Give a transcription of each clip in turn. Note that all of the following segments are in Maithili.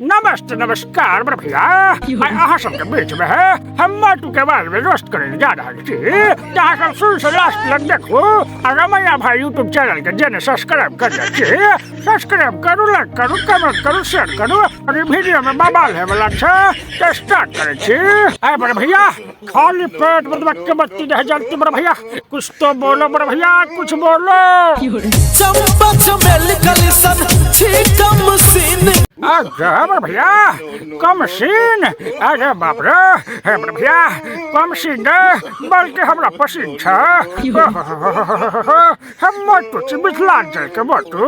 नमस्ते नमस्कार बड़ भैया, आइ अहाँ सबके बीच में है हम मोटू के बारे में रोस्ट करे जा रहल छी। तऽ अहाँ सब शुरू से लास्ट तक देखू आ रमैया भाई यूट्यूब चैनल के जेने सब्सक्राइब कर दै छी, सब्सक्राइब करू, लाइक करू, कमेंट करू, शेयर करू। और ई वीडियो में बवाल है वाला छै तऽ स्टार्ट करै छी। आइ बड़ भैया खाली पेट मतलब के बत्ती रह जलती। बड़ भैया कुछ तो बोलो, बड़ भैया कुछ बोलो। चंपा चमेली कलिसन छीटम सीन। अच्छा बड़ भैया कम सीन, अरे बाप रे, हे बड़ भैया कम सीन रे, बल्कि हमरा पसीन छ। हम मोटू छी, मिथिलांचल के मोटू,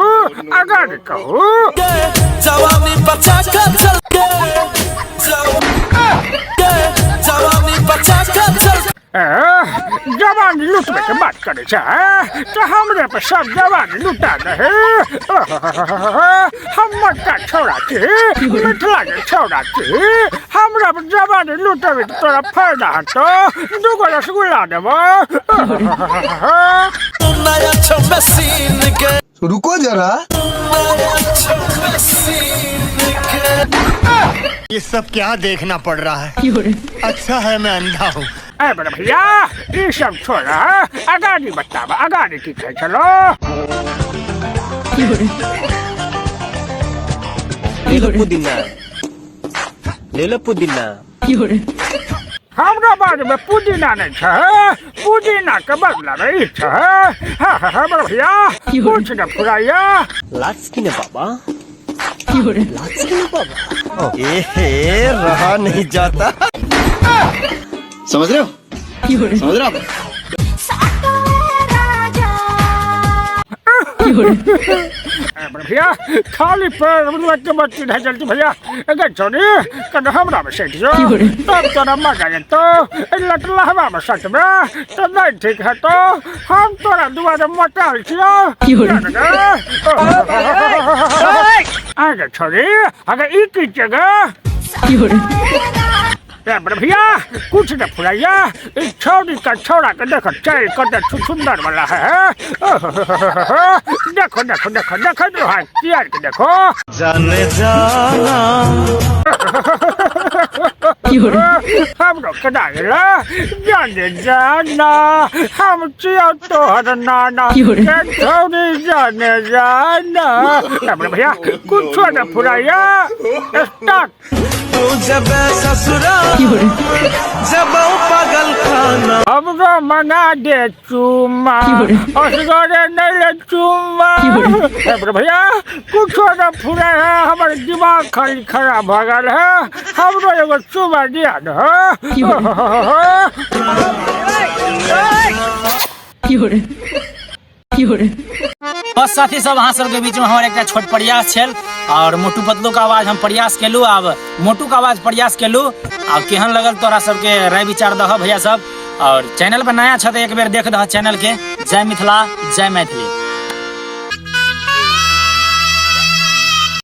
अगर कहू जवानी बचा के चल के, जवानी बचा के चल। जवानी लुटबे के बात करे छै तऽ हमरे पर सब जवानी लुटा दे। हम मोटका छौड़ा छी, मिथिला के छौड़ा छी, हमरा पर जवानी लुटेबे तऽ तोरा फायदा हेतौ, दूगो रसगुल्ला देबो। नया मशीन के रुको जरा, नया मशीन के। ये सब क्या देखना पड़ रहा है, अच्छा है मैं अंधा हूँ। ए बड़े भैया ई सब छोड़ा, अगाड़ी बताब, अगाड़ी की कहै छलो? ले लो पुदीना, ले लो पुदीना। हमरा बारे में पुदीना नहीं छै, पुदीना के बदला में ई छै। हाँ हाँ हाँ बड़े भैया कुछ न फुराइया। लाज की ना बाबा, लाज की ना बाबा। ए रहा नहीं जाता, समझ रहे हो, समझ रहे हो आप? ए बड़े भैया खाली पेड़ मतलब के बच्ची नहीं जल्दी भैया, अगर छोड़ी कन हमरा में सट जो तब तोरा मजा एतो, लटला हवा में सटबे तो नहीं ठीक है, तो हम तोरा दुआरे मोटाल छियो। आगे छोड़ी, अगर ई की जगह। ए बड़े भैया कुछ न फुराइया, इस छौड़ी का छौड़ा के देखो चल कते सुंदर वाला है। देखो देखो देखो देखो जो है यार के देखो। जाने जाना हम लोग कदा गेला, जाने जाना हम चियो तोहर नाना के छौड़ी, जाने जाना। ए बड़े भैया कुछ न फुराइया, स्टार्ट। तू जब ससुरा जब पागल खाना। हमरो मंगा दे चूमा, असगरे नहीं ले चूमा। ए बड़े भैया कुछ न फुरा है, हमर दिमाग खाली खराब भ गेल है, हमरो एगो चूमा दिया दे। बस साथी सब, अहाँ सबके बीच में हमर एकटा छोट प्रयास छल और मोटू पतलू के आवाज हम प्रयास केलू। आब मोटू के आवाज प्रयास केलू, आब केहन लगल तोरा सबके राय विचार दह भैया सब। और चैनल पर नया छ तऽ एक बेर देख दह चैनल के। जय मिथिला, जय मैथिली।